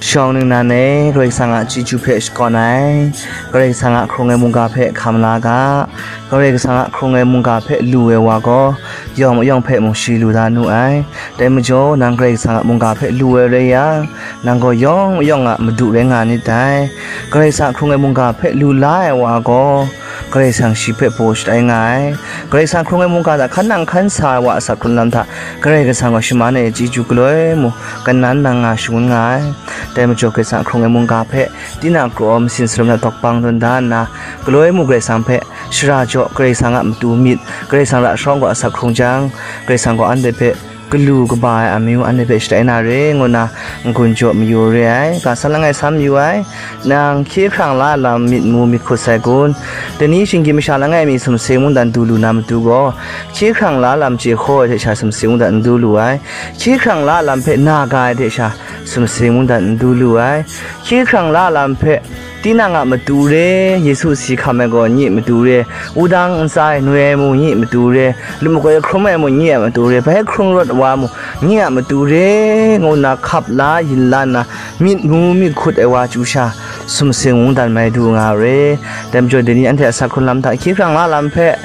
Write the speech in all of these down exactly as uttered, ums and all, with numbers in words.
Shawng ningnan e, Karai Kasang a chyeju hpe shakawn ai, Karai Kasang a hkrung ai mungga hpe hkam la ga, Karai Kasang a hkrung ai mungga hpe lu ai wa gaw, yawng mayawng hpe mung shi lu da nu ai. Dai majaw, nang Karai Kasang a mungga hpe lu ai rai yang, nang gaw yawng mayawng a Madu rai nga nit dai. Karai Kasang a hkrung ai mungga hpe lu la ai wa gaw, Karai Kasang shi hpe baw shatai nga ai. Karai Kasang hkrung ai mungga hta hkan nang hkan sa ai wa a asak hkrun lam hta, Karai Kasang gaw shaman e chyeju galoi mu, kanan nang nga shangun nga ai. Dai majaw, Karai Kasang hkrung ai mungga hpe, tinang kraw masin sarum na tawk bang tawn da nna, galoi mu Karai Kasang hpe shara jaw, Karai Kasang a matu myit, Karai Kasang ra shawng gaw asak hkrung jang, Karai Kasang gaw anhte hpe galu kaba ai amyu anhte hpe shatai na re, ngu nna n-gun jaw mayu re ai. Ga san langai san mayu ai, nang hkye hkrang la lam myit mu myit hkut sai kun? Dai ni shinggyim masha langai mi sumsing mungdan du lu na matu gaw, hkye hkrang la lam chye hkaw ai hte sha sumsing mungdan n du lu ai. Hkye hkrang la lam hpe na ga ai hte sha sumsing mungdan n du lu ai. Hkye hkrang la lam hpe, tinang a matu re, Yesu si hkam ai gaw nye matu re, wudang ntsa e noi ai mu nye matu re, lam makoi hkrum ai mu nye a matu re, bai hkrung rawt wa mu nye a matu re, ngu nna hkap la yin la nna, myit mu myit hkut ai wa chyu sha, sumsing mungdan mai du nga re. Dai majaw, dai ni anhte asak hkrun lam hta hkye hkrang la lam hpe,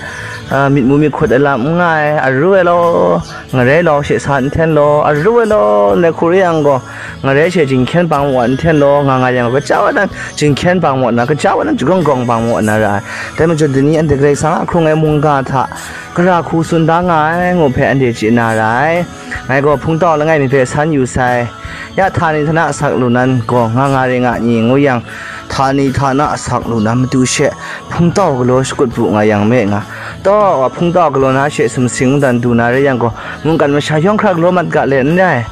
a, myit mu myit hkut ai lam n nga ai, aru ai law, ngarai law she sa n hten law, aru ai law, ndai hku re yang gaw, ngarai she jinghkyen bang maw n hten law, nga nga yang gaw, kaja wa nan jinghkyen bang maw na, kaja wa nan jagawng gawng bang maw na ra ai. Dai majaw, dai ni anhte Karai Kasang a hkrung ai mungga hta gara hku tsun da nga ai, ngu hpe anhte chye na ra ai. Ngai gaw hpungtau langai mi hpe san yu sai. Ya htani htana asak lu nan gaw nga nga re nga ni, ngu yang, htani htana asak lu nan matu she, hpungtau galaw shakut bu nga yang me nga. Taw, hpungtau galaw na she sumsing mungdan du na re yang gaw, mungkan masha yawng hkra galaw mat ga le, n rai.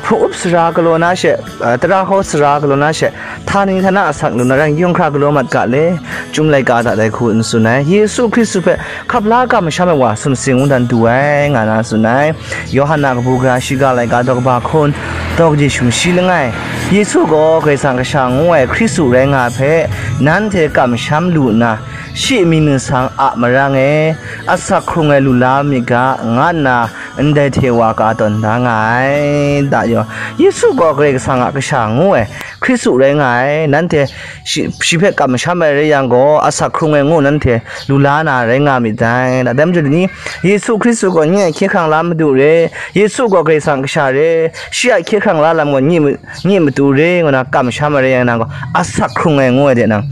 Hpung up sara galaw na she, a, tara hkaw sara galaw na she, htani htana asak lu na rai yawng hkra galaw mat ga le, Chyum laika hta dai hku n tsun ai. Yesu Hkristu hpe hkap la kamsham ai wa sumsing mungdan du ai, nga na tsun ai. Yawhan a kabu gara shiga laika daw kaba hkun, daw kaji sumshi langai, Yesu gaw Karai Kasang Kasha ngu ai Hkristu rai nga hpe, nanhte kamsham lu nna, shi mying ningsang a marang e asak hkrung ai lu la myit ga, nga nna ndai hte wa ka tawn da nga ai. Da yaw, Yesu gaw Karai Kasang a Kasha ngu ai Hkristu rai nga ai, nanhte shi, shi hpe kamsham ai rai yang gaw, asak hkrung ai ngu nanhte lu la na rai nga myit dai. Dai majaw, dai ni Yesu Hkristu gaw nye a hkye hkrang la madu re, Yesu gaw Karai Kasang Kasha re, shi a hkye hkrang la lam gaw nye, nye matu re, ngu na kamsham ai rai yang, nang gaw asak hkrung ai ngu ai de nang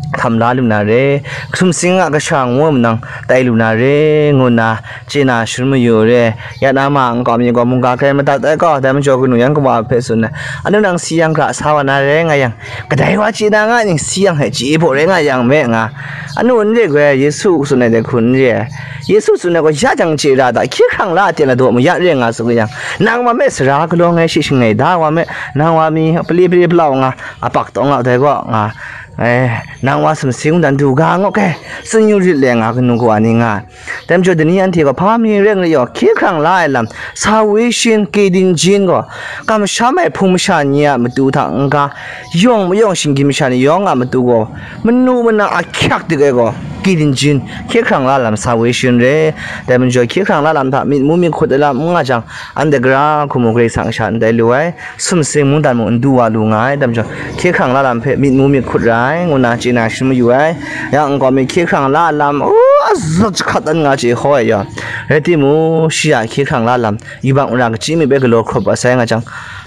hkam la lu na re, sumsing a kasha ngu ai nang tai lu na re, ngu na chye na shangun mayu re. Ya na ma nkau mi gaw mungga hkrai madat ai gaw, dai majaw kanu yan kawa hpe tsun ai, anu nang si yang hkra sa wa na re nga yang, kadai wa chye na nga ning si yang hte chye baw rai nga yang me nga. Anu n re goi, Yesu tsun ai dai hku n re ai. Yesu tsun ai gaw ya jang chye ra da, hkye hkrang la a ten a daw mayat re nga tsun yang, nang wa me sara galaw ngai shi shangai da wa me, nang wa mi pali pali palau nga, apak tawng a dai gaw nga, eh, nang wa sumsing dan du ga ngaw ke, tsun yu rit le nga kanu kawa ni nga. Dai majaw, dai ni anhte gaw hpa mi rai nga yaw, hkye hkrang la ai lam, salvation, ကယ်တင်ခြင်း gaw, kamsham ai hpung masha ni a matu hta n-ga, yawng mayawng shinggyim masha ni yawng a matu gaw, manu mana ahkyak dik ai gaw, ကယ်တင်ခြင်း, hkye hkrang la lam, salvation re. Dai majaw, hkye hkrang la lam hta myit mu myit hkut ai lam n nga jang, anhte gara hku mu Karai Kasang sha n tai lu ai. Sumsing mungdan mung n du wa lu nga ai, dai majaw, hkye hkrang la lam hpe myit mu myit hkut ra ai, ngu na chye na shangun mayu ai. Ya nkau mi hkye hkrang la lam, u, azat jahkat dan nga chye hkaw ai yaw, rai timung, shi a hkye hkrang la lam, yubak mara kachyi mi bai galaw hkrup asai nga jang,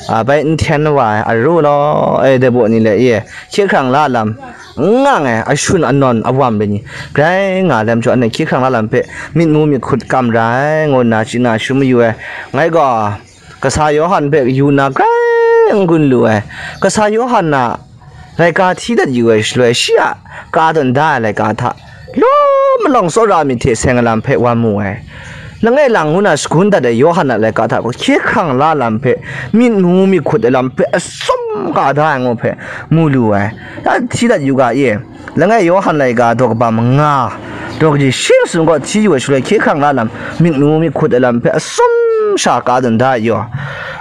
a, bai n hten wa ai, aru law, e, dai baw ni le, e, hkye hkrang la lam, n nga ai, ashun anawn awam rai ni, grai nga ai majaw, anhte hkye hkrang la lam hpe myit mu myit hkut kam ra ai, ngu nna chye na shangun mayu ai. Ngai gaw, Kasa Yawhan hpe yu na grai n-gun lu ai. Kasa Yawhan a laika hti dat yu ai shaloi, shi a ka tawn da ai laika hta, law malawng tsawra myit hte seng ai lam hpe wa mu ai. Langai lang ngu na shagun dat ai Yawhan a laika hta gaw, hkye hkrang la lam hpe, myit mu myit hkut ai lam hpe atsawm ka da ai ngu hpe mu lu ai. Ya hti dat yu ga e. Langai Yawhan laika daw kaba manga, daw kaji shi masum gaw hti yu ai shaloi, hkye hkrang la lam, myit mu myit hkut ai lam hpe atsawm sha ka dun da ai yaw.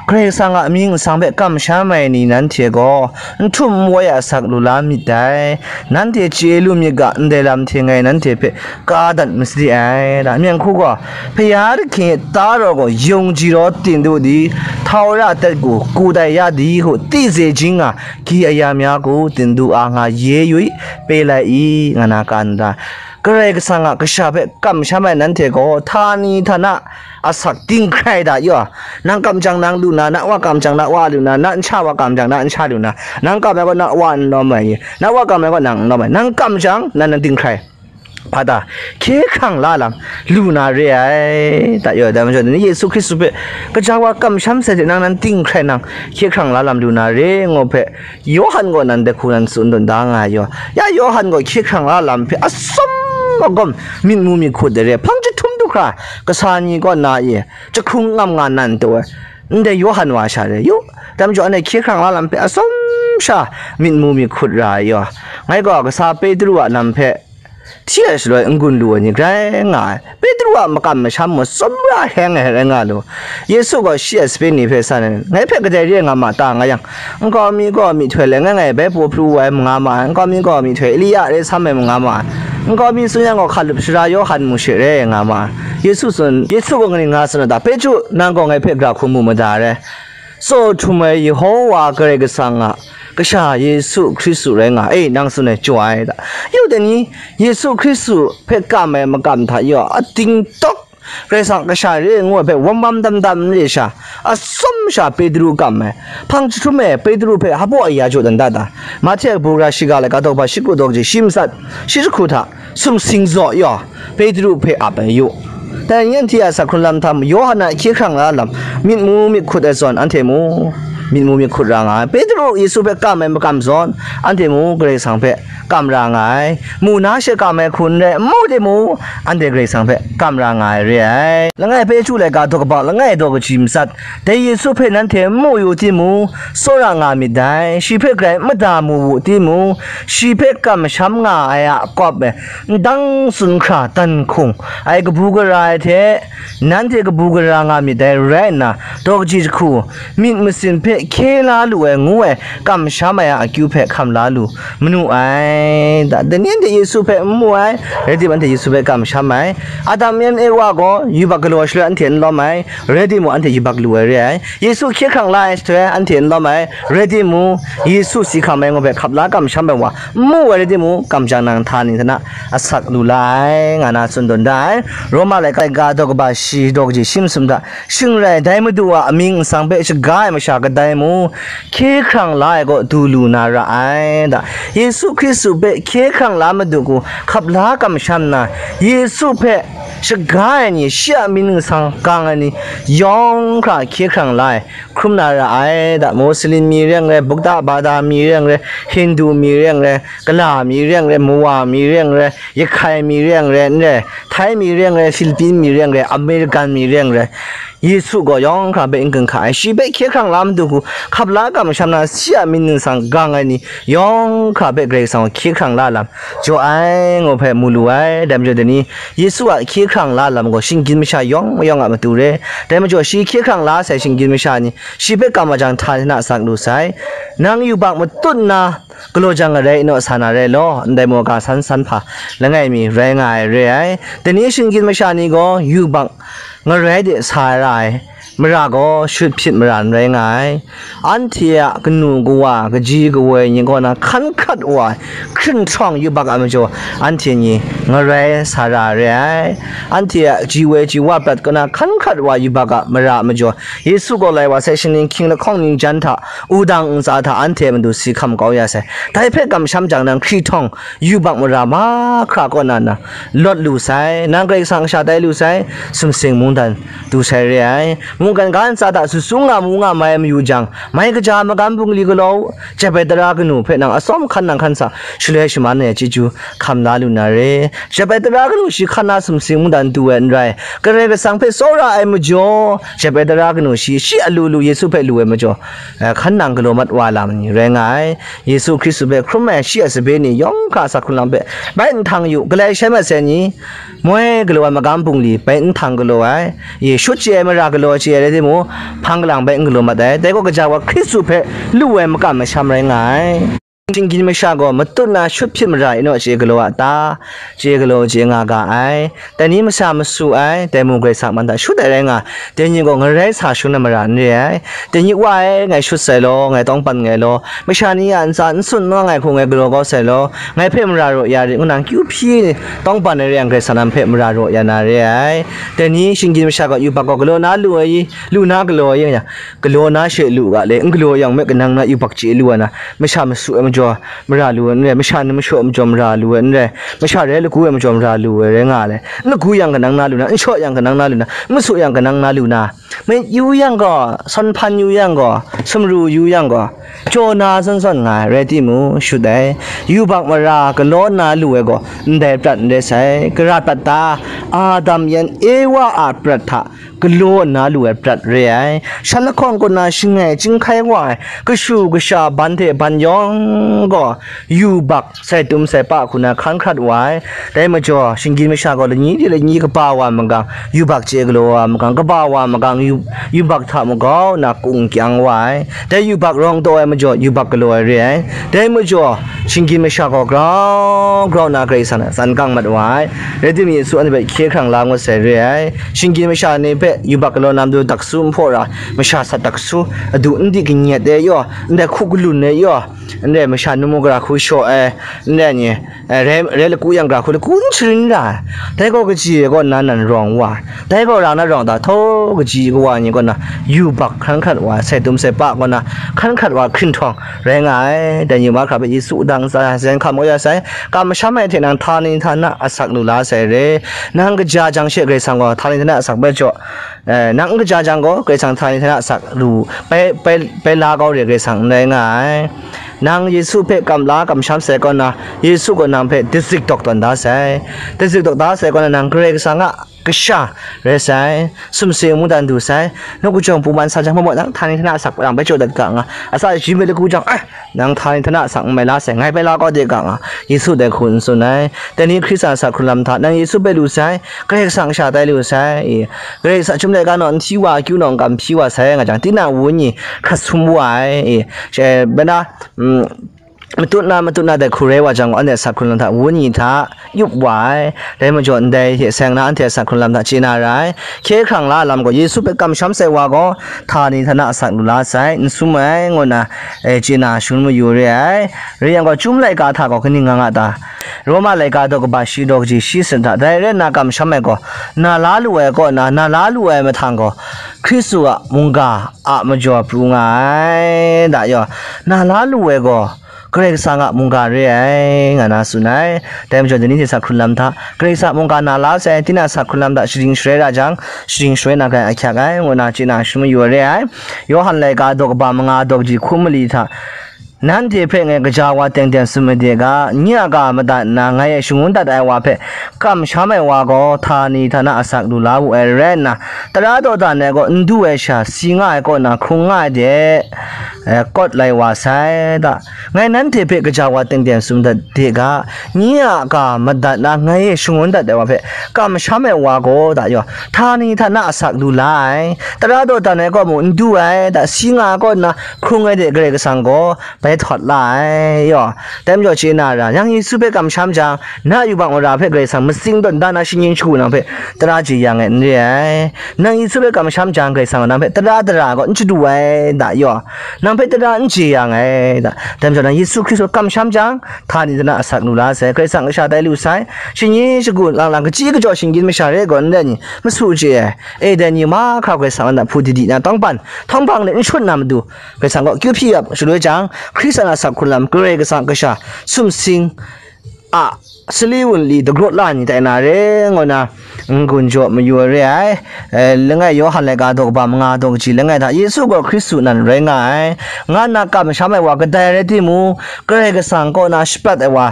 Karai Kasang a amying nsang hpe kamsham ai ni nanhte gaw, n htum n woi a asak lu la myit dai. Nanhte chye lu myit ga, ndai lam hte ngai nanhte hpe ka dat masade ai. Myen hku gaw, Hpya Rahkeng a ta raw gaw yung ji raw tin du di, htau ra tet ku, ku tai ya di hu, ti ze jing nga, gi aya mya ku, tin du a nga ye yu i, pe lai i, nga na ka n da. Karai Kasang a kasha hpe kamsham ai nanhte gaw, htani htana asak ting hkrai da yaw. Nang kam jang nang lu na, na wa kam jang na wa lu na, na nsha wa kam jang na nsha lu na, nang kam ai gaw na wa n lawm ai, na wa kam ai gaw nang n lawm ai, nang kam jang nan nang ting hkrai. Hpa ta, hkye hkrang la lam lu na re ai, ta yaw, dai majaw ni Yesu Hkristu hpe kaja wa kamsham sai hte nang nan ting hkrai nang, hkye hkrang la lam lu na re, ngu hpe, Yawhan gaw nan dai hku nan tsun dun da nga ai yaw. Ya Yawhan gaw hkye hkrang la lam hpe atsawm magawm myit mu myit hkut de re, hpang jahtum du hkra kasa ni kaw na e jahkrung ngam nga nan taw ai, ndai Yawhan wa sha re yu. Dai majaw anhte hkye hkrang la lam hpe atsawm sha myit mu myit hkut ra ai yaw. Ngai gaw kasa Petru a lam hpe hti ai shaloi n-gun lu ai ni grai nga ai. Petru a makam masham mung tsawmra heng ai rai nga lu. Yesu gaw shi a sape ni hpe san ai, "Ngai hpe kadai re nga ma ta?" nga yang, "Nkau mi gaw myihtoi langai ngai bai paw pru ai mu nga ma ai, nkau mi gaw myihtoi Elia re sam ai mu nga ma ai, nkau mi tsun yang gaw hkalup sara Yawhan mu she re nga ma ai." Yesu tsun, Yesu gaw kaning nga tsun ai ta? "Petru, nang gaw ngai hpe gara hku mu mada re. Tsaw htum ai Yehowa Karai Kasang a Kasha Yesu Hkristu rai nga e, nang tsun ai chyaw ai ta?" Yu dai ni, Yesu Hkristu hpe kam ai makam hta yaw, ating tawk Karai Kasang kasha re ngu ai hpe wam wam dam dam re sha, atsawm sha Petru kam ai. Hpang jahtum e Petru hpe hpaw ya jaw dan da ta? Mahte a kabu gara shiga laika daw kaba shi ku daw kaji shi matsat shi jahku hta sumsing zaw yaw, Petru hpe ap ai yu. Dai ni anhte a asak hkrun lam hta mung, Yawhan a hkye hkrang la lam, myit mu myit hkut ai zawn, anhte mu myit mu myit hkut ra nga ai. Petru Yesu hpe kam ai makam zawn, anhte mu Karai Kasang hpe kam ra nga ai. Mu na she kam ai hku n rai, n mu timung, anhte Karai Kasang hpe kam ra nga ai re ai. Langai Petru laika daw kaba langai daw kaji matsat, dai Yesu hpe nanhte n mu yu timung, tsawra nga myit dai. Shi hpe grai n mada mu wu timung, shi hpe kamsham nga ai a kawp e, ndang tsun hkra dan hkung ai kabu gara ai hte, nanhte kabu gara nga myit dai rai nna, daw kaji jahku, myit masin hpe hkye la lu ai ngu ai kamsham ai a akyu hpe hkam la lu manu ai. Da, dai ni anhte Yesu hpe n mu ai, rai timung, anhte Yesu hpe kamsham ai. Adam yan Ewa gaw yubak galaw shaloi anhte n lawm ai, rai timung, anhte yubak lu ai re ai. Yesu hkye hkrang la ai shaloi anhte n lawm ai, rai timung, Yesu si hkam ai ngu hpe hkap la kamsham ai wa n mu ai rai timung, kamsham nang hta ni hta na asak lu la ai, nga na tsun tawn da ai. Roma laika daw kaba shi daw kaji shi masum hta, shing rai, dai Madu a amying nsang hpe shaga ai masha kadai mung, hkye hkrang la ai kaw du lu na ra ai da. Yesu Hkristu hpe hkye hkrang la Madu hku hkap la kamsham nna, Yesu hpe shaga ai ni, shi a mying nsang gang ai ni yawng hkra hkye hkrang la ai, hkrum na ra ai da. Muslim mi reng re, Buddha bada mi reng re, Hindu mi reng re, Kala mi reng re, Mawa mi reng re, Yakhai mi reng re, n re, Thai mi reng re, Philippine mi reng re, American mi reng re, Yesu gaw yawng hkra hpe n gun hka ai. Shi hpe hkye hkrang la Madu hku hkap la kamsham na, shi a mying nsang gang ai ni yawng hkra hpe Karai Kasang hkye hkrang la lam jaw ai, ngu hpe mu lu ai. Dai majaw dai ni, Yesu a hkye hkrang la lam gaw shinggyim masha yawng mayawng a matu re. Dai majaw shi hkye hkrang la sai shinggyim masha ni shi hpe kam wa jang, hta na sak lu sai. Nang yubak matut nna galaw jang arai naw sa na rai law, ndai maw ga san san hpa langai mi rai nga ai re ai. Dai ni shinggyim masha ni gaw yubak ngarai de sa ra ai mara gaw shut hpyit mara n rai nga ai. Anhte a kanu kawa, kaji kawoi ni kaw na hkan hkrat wa ai hkrit htawng yubak a majaw, anhte ni ngarai sa ra re ai. Anhte a ji woi ji wa prat kaw na hkan hkrat wa yubak a mara a majaw, Yesu gaw lai wa sai, shaning hkying lahkawng ningjan hta, wudang ntsa hta anhte a matu si hkam kau ya sai. Dai hpe kamsham jang, nang hkrit htawng yubak mara mahkra kaw na na lawt lu sai, nang Karai Kasang kasha tai lu sai, sumsing mungdan du sai re ai. Mungkan ga ntsa hta sut sung nga mu nga mai mayu jang, mai kaja magam bungli galaw u, jep ai tara kanu hpe nang atsawm hkan nang hkan sa, shaloi shaman ai chyeju hkam la lu na re. Jep ai tara kanu shi hkan na sumsing mungdan du ai n rai, Karai Kasang hpe tsawra ai majaw, jep ai tara kanu shi, shi a lu lu Yesu hpe lu ai majaw, eh, hkan nang galaw mat wa lam ni rai nga ai. Yesu Hkristu hpe hkrum ai shi a sape ni yawng hkra asak hkrung lam hpe bai nhtang yu, galai shai masai ni, moi galaw ai magam bungli bai nhtang galaw ai, ye shut chye ai mara galaw chye ai rai timung, hpang galang bai n galaw mat ai, dai gaw gaja wa Hkristu hpe lu ai makam masham rai nga ai. Shinggyim masha gaw matut na shut hpyit mara e naw chye galaw a ta? Chye galaw chye nga ga ai. Dai ni masha masu ai, dai mung Karai Kasang man hta shut ai rai nga, dai ni gaw ngarai sa shung na mara n re ai. Dai ni wa ai, ngai shut sai law, ngai tawngpan nngai law, masha ni a ntsa n sun n nga ai hku ngai galaw kau sai law, ngai hpe mara raw ya rit, ngu nang kyu hpyi tawngpan ai re yang, Karai Kasang nang hpe mara raw ya na re ai. Dai ni shinggyim masha gaw yubak gaw galaw na lu ai i, lu na galaw ai i, nga yang, galaw na she lu ga le, n galaw yang me kanang na yubak chye lu ai na, masha masu ai majaw mara lu ai n rai, masha ni mashaw ai majaw mara lu ai n rai, masha rai lagu ai majaw mara lu ai rai nga le. N lagu yang kanang na lu na, n shaw yang kanang na lu na, n masu yang kanang na lu na, myit yu yang gaw, sawn hpan yu yang gaw, sumru yu yang gaw, jaw na zawn zawn nga ai rai timung, shut ai. Yubak mara galaw na lu ai gaw, ndai prat n rai sai, gara prat ta? Adam yan Ewa a prat hta galaw nna lu ai prat re ai. Shan lahkawng kaw na shangai chyinghkai wa ai kashu kasha ban hte ban yawng gaw yubak sai tum sai pa hku na hkan hkrat wa ai. Dai majaw, shinggyim masha gaw lani de lani kaba wa magang, yubak chye galaw wa magang, kaba wa magang yu-, yubak hta magau nna kung kyang wa ai. Dai yubak rawng taw ai majaw, yubak galaw ai re ai. Dai majaw, shinggyim masha gaw grau grau nna Karai Kasang hta tsan kang mat wa ai. Rai timung, Yesu anhte hpe hkye hkrang la ngut sai re ai. Shinggyim masha ni hpe yubak galaw na matu daksu nhpaw ra, masha sat daksu, adu n di kanyet ai yaw, ndai hku galun ai yaw, ndai masha numu gara hku shaw ai, ndai ni, eh, rai, rai laku yang gara hku laku n sharin ra ai. Dai gaw kaji ai kaw nna nan rawng wa ai. Dai gaw ra na rawng ta, htaw kaji kawa ni kaw na yubak hkan hkrat wa ai, sai tum sai pa kaw na hkan hkrat wa ai hkrinhtawng rai nga ai. Dai ni mahkra hpe Yesu wudang ntsa hten hkam kau ya sai, kamsham ai hte nang htani htana asak lu la sai re. Nang kaja jang she Karai Kasang gaw htani htana asak bai jaw, eh, nang n kaja jang gaw, Karai Kasang htani htana asak lu, bai, bai, bai la kau re Karai Kasang n rai nga ai. Nang Yesu hpe kam la kamsham sai kaw na, Yesu gaw nang hpe dazik dawk tawn da sai. Dazik dawk da sai kaw na, nang Karai Kasang a kasha rai sai, sumsing mungdan du sai, nawku jawng pungman sa jang, mabaw nang htani htana asak nang bai jaw dat ga nga, asak jin bai lagu jang, eh, nang htani htana asak n mai la sai, ngai bai la kau de ga nga, Yesu dai hku n tsun ai. Dai ni Hkristan asak hkrun lam hta, nang Yesu bai lu sai, Karai Kasang kasha tai lu sai, i, Karai Kasang chyum laika naw n hti wa, akyu naw n kam hpyi wa sai nga jang, tinang wunyi hkrat sum wa ai, i, she, bai na, mm, matut na, matut na dai hku rai wa jang gaw, anhte asak hkrun lam hta, wunyi hta yup wa ai. Dai majaw, ndai hte seng na anhte asak hkrun lam hta chye na ra ai. Hkye hkrang la lam gaw, Yesu hpe kamsham sai wa gaw, htani htana asak lu la sai, n sum ai, ngu nna, eh, chye na shangun mayu re ai. Rai yang gaw, chyum laika hta gaw kaning nga nga ta? Roma laika daw kaba shi daw kaji shi sanit hta, dai rai nna kamsham ai gaw, na la lu ai kaw na, na la lu ai mahtang gaw, Hkristu a mungga a majaw pru nga ai, da yaw, na la lu ai gaw, Karai Kasang a mungga re ai, nga na tsun ai. Dai majaw, dai ni hte asak hkrun lam hta, Karai Kasang a mungga na la sai, tinang asak hkrun lam hta sharin sharai ra jang, sharin sharai na gaw ahkyak ai, ngu nna chye na shangun mayu re ai. Yawhan laika daw kaba manga daw kaji hkum mali hta, nanhte hpe ngai gaja wa teng teng tsun made ga, nye a ga madat nna ngai e shangun dat ai wa hpe kamsham ai wa gaw, htani htana asak lu la wu ai rai nna, tara dawdan ai gaw n du ai sha, si nga ai kaw na hkrung nga ai de, eh, kawt lai wa sai da. Ngai nanhte hpe gaja wa teng teng tsun dat de ga, nye a ga madat na ngai e shangun dat ai wa hpe kamsham ai wa gaw, da yaw, htani htana asak lu la ai, tara dawdan ai kaw mung n du ai, da, si nga ai kaw nna hkrung ai de Karai Kasang gaw bai htawt la ai yaw. Dai majaw chye na ra, nang Yesu hpe kamsham jang, na yubak mara hpe Karai Kasang matsing tawn da na shinggyim shagu nang hpe tara jeyang ai n re ai. Nang Yesu hpe kamsham jang, Karai Kasang gaw nang hpe tara dara gaw n chadu ai, da yaw. Nang hpe tara n jeyang ai, da. Dai majaw nang Yesu Hkristu kamsham jang, htani htana asak lu la sai, Karai Kasang kasha tai lu sai, shinggyim shagu lang lang, kachyi kachyaw shinggyim masha re gaw, ndai ni masu chye ai. E, dai ni mahkra Karai Kasang a hpu didi na tawngban, htawngban de n shut na matu, Karai Kasang gaw kyu hpyi ap shaloi jang, Hkristan a asak hkrun lam, Karai Kasang kasha sumsing a sali wunli dagrawt la ni tai na re, ngu na n-gun jaw mayu ai re ai. Eh, langai Yawhan laika daw kaba manga daw kaji langai hta, Yesu gaw Hkristu nan rai nga ai, nga nna kamsham ai wa kadai rai timung, Karai Kasang kaw na shaprat ai wa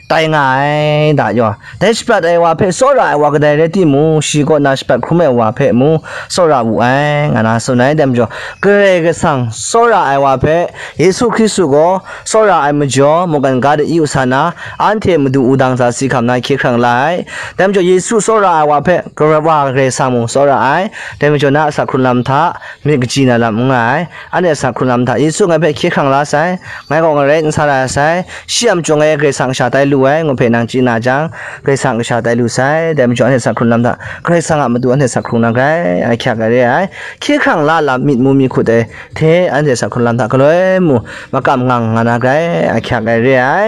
tai nga ai, da yaw. Dai shaprat ai wa hpe tsawra ai wa kadai rai timung, shi kaw na shaprat hkrum ai wa hpe mung tsawra wu ai, nga na tsun ai. Dai majaw, Karai Kasang tsawra ai wa hpe Yesu Hkristu gaw tsawra ai majaw, mungkan ga de i u sa na, anhte madu wudang sa si hkam na hkye hkrang la ai. Dai majaw, Yesu tsawra ai wa hpe Karai wa Karai Kasang mung tsawra ai. Dai majaw, na a asak hkrung lam hta myit kaji na lam n nga ai. Anhte asak hkrung lam hta Yesu ngai hpe hkye hkrang la sai, ngai gaw ngarai n sa ra sai, shi a majaw ngai Karai Kasang kasha tai lu ai, ngu hpe nang chye na jang, Karai Kasang kasha tai lu sai. Dai majaw, anhte asak hkrung lam hta Karai Kasang a matu anhte asak hkrung na grai, ahkyak ai re ai. Hkye hkrang la lam myit mu mi hkut ai hte anhte asak hkrung lam hta galoi mu makam ngang nga na grai, ahkyak ai re ai.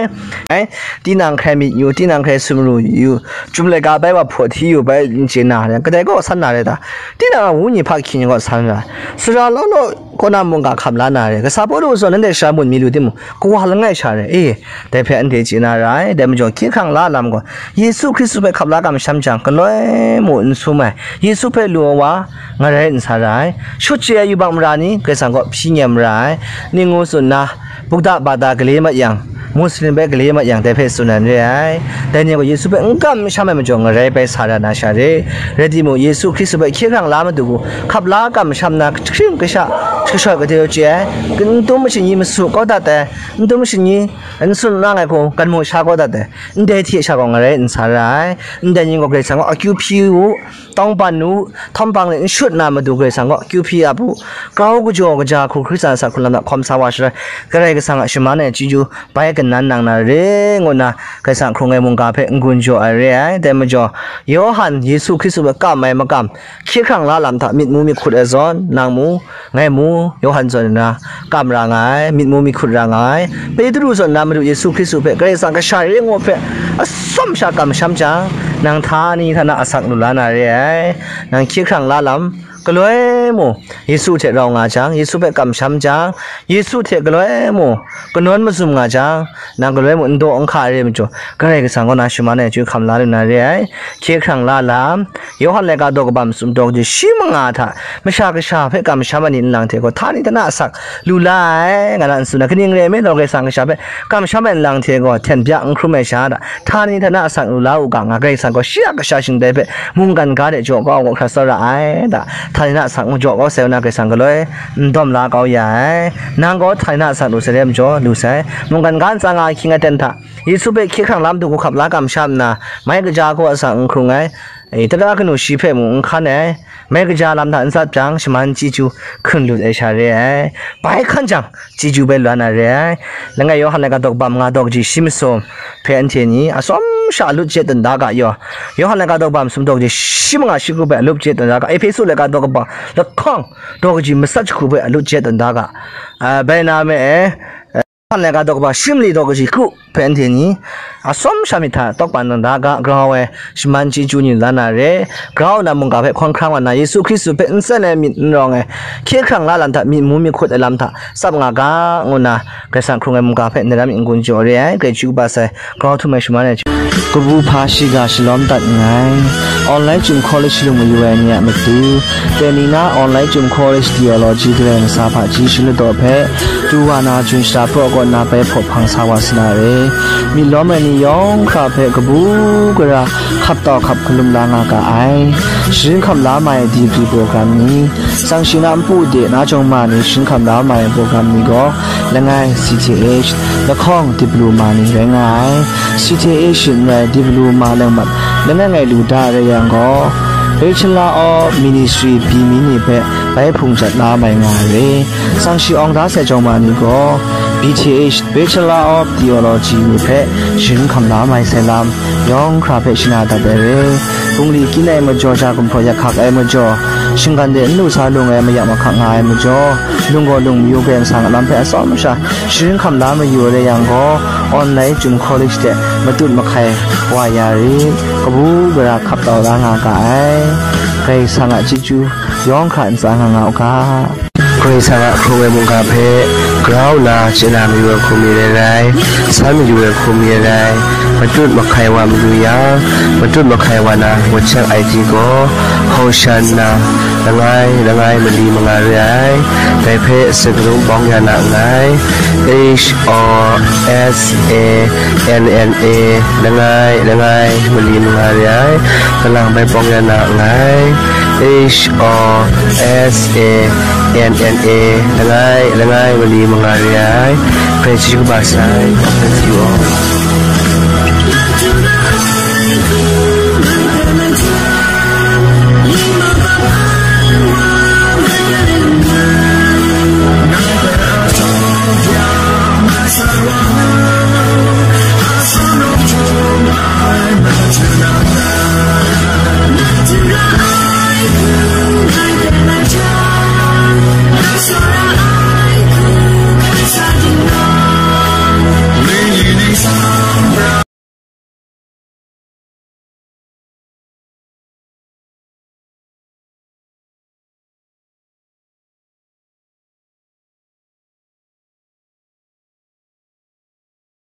Ai, tinang hkrai myit yu, tinang hkrai sumru yu, Chyum laika bai wa hpaw hti yu bai n chye na re, kadai kaw san na re ta? Tinang a wenyi hpa hkyin kaw san ra, sara law law kaw na mungga hkam la na re, kasa Pawlu zawn nanhte sara mun mi lu timung, kawa langai sha re, e, dai hpe anhte chye na ra ai. Dai majaw, hkye hkrang la lam gaw, Yesu Hkristu hpe hkap la kamsham jang, galoi mu n sum ai, Yesu hpe lu ai wa ngarai n sa ra ai, shut chye ai yubak mara ni Karai Kasang kaw hpyi nyem ra ai, ning ngu tsun na, Buddha bata gale mat yang, Muslim bai gale mat yang, dai hpe tsun ai n re ai. Dai ni gaw Yesu hpe n kamsham ai majaw, ngarai bai sa ra na sha re. Rai timung, Yesu Hkristu hpe hkye hkrang la matu hku, hkap la kamsham na, hkring kasha, kashawt kade chye ai, n tum mashin ni masu kau dat ai, n tum mashin ni n tsun nang ai hku, gan mu sha kau dat ai, ndai hte sha gaw ngarai n sa ra ai. Ndai ni gaw Karai Kasang gaw akyu hpyi u, tawng ban u, htawm hpang de n shut na matu Karai Kasang gaw akyu hpyi ap u. Grau kajaw kaja hku Hkristan asak hkrung lam hta hkawm sa wa shaloi, Karai Kasang a shaman ai chyeju bai kanan nang na re, ngu nna Karai Kasang hkrung ai mungga hpe n-gun jaw ai re ai. Dai majaw, Yawhan Yesu Hkristu hpe kam ai makam, hkye hkrang la lam hta myit mu myit hkut ai zawn, nang mu, ngai mu, Yawhan zawn nna kam ra nga ai, myit mu myit hkut ra nga ai. Petru zawn nna Madu Yesu Hkristu hpe Karai Kasang kasha re ngu hpe atsawm sha kamsham jang, nang htani htana asak lu la na re ai. Nang hkye hkrang la lam, galoi mu, Yesu hte rau nga jang, Yesu hpe kamsham jang, Yesu hte galoi mu, kanawn mazum nga jang, nang galoi mu n daw n hka ai re majaw, Karai Kasang kaw na shaman ai chyeju hkam la lu na re ai. Hkye hkrang la lam, Yawhan laika daw kaba masum daw kaji shi manga hta, masha kasha hpe kamsham ai ni nlang hte gaw htani htana asak lu la ai, nga na n tsun ai. Kaning rai nme law, Karai Kasang kasha hpe kamsham ai nlang hte gaw hten byak n hkrum ai sha hta, htani htana asak lu la u ga, nga Karai Kasang gaw shi a kasha shingtai hpe mungkan ga de jaw kau ai gaw hkra tsawra ai, da, htani htana asak n jaw kau sai u na, Karai Kasang galoi n dawm la kau ya ai. Nang gaw htani htana asak lu sai re majaw, lu sai. Mungkan ga ntsa nga ai hkying aten hta, Yesu hpe hkye hkrang la matu hku hkap la kamsham nna, mai kaja hku asak n hkrung ai, e, tara kanu shi hpe mung n hkan ai, mai kaja lam hta n tsat jang, shaman chyeju hkun lut ai sha re ai. Bai hkan jang, chyeju bai la na re ai. Langai Yawhan laika daw kaba manga daw kaji shi masum hpe anhte ni atsawm sha alut jet dan da ga yaw. Yawhan laika daw kaba masum daw kaji shi manga shi kru bai alut jet dan da ga. Ehpesu laika daw kaba lahkawng daw kaji matsat jahku bai alut jet dan da ga. A, bai na me e, Yawhan laika daw kaba shi mali daw kaji kru hpe anhte ni atsawm sha myit hta tawk ban dan da ga, grau ai shaman chyeju ni la na re. Grau na mungga hpe hkawn hkrang wa na, Yesu Hkristu hpe n tsan ai myit n rawng ai, hkye hkrang la lam hta myit mu myit hkut ai lam hta tsap nga ga, ngu nna Karai Kasang hkrung ai mungga hpe ndai lam myit n-gun jaw re ai, Karai Kasang chyeju kaba sai, grau htum ai shaman ai chyeju. Kabu hpa shiga shalawm dat nngai. Online Chyum College lung mayu ai ni a matu, Penina Online Chyum College Theology Karai Kasang hpaji shaladaw hpe, tu wa na Jun shara praw kaw na bai hpaw hpang sa wa sa na re. Myit lawm ai ni yawng hkra hpe kabu gara hkap tau hkap hkalum la nga ga ai. Sharin hkam la mai ai degree program ni, tsang shi na npu de na jawng ma ni sharin hkam la mai ai program ni gaw, langai C T H, lahkawng diploma ni rai nga ai. C T H n rai diploma leng mat langai ngai lu da rai yang gaw, Bachelor of Ministry byi mi ni hpe bai hpung jat la mai nga ai. Tsang shi awng da sai jawng ma ni gaw, B T H, Bachelor of Theology ni hpe sharin hkam la mai sai lam, yawng hkra hpe shana dat ai re. Bungli kyin ai majaw, ja gumhpraw yak hkak ai majaw, shinggan de n lu sa lung ai mayak mahkak nga ai majaw, lung gaw lung mayu Karai Kasang a lam hpe atsawm sha sharin hkam la mayu ai rai yang gaw, Online Chyum College de matut mahkai wa ya rit, kabu gara hkap tau la nga ga ai. Karai Kasang a chyeju yawng hkra ntsa nga nga u ga. Karai Kasang a hkrung ai mungga hpe Grau na chye na mayu ai hku mi rai rai, san mayu ai hku mi rai rai, matut mahkai wa mayu yang, matut mahkai wa na wachak I D gaw, Hosanna, langai, langai mali manga re ai, dai hpe sakarung bawng ya na nngai, H O S A N N A, langai, langai mali manga re ai, kalang bai bawng ya na nngai, H O S A N N A, langai, langai mali manga re ai, hpe chyu kaba sai, thank you all.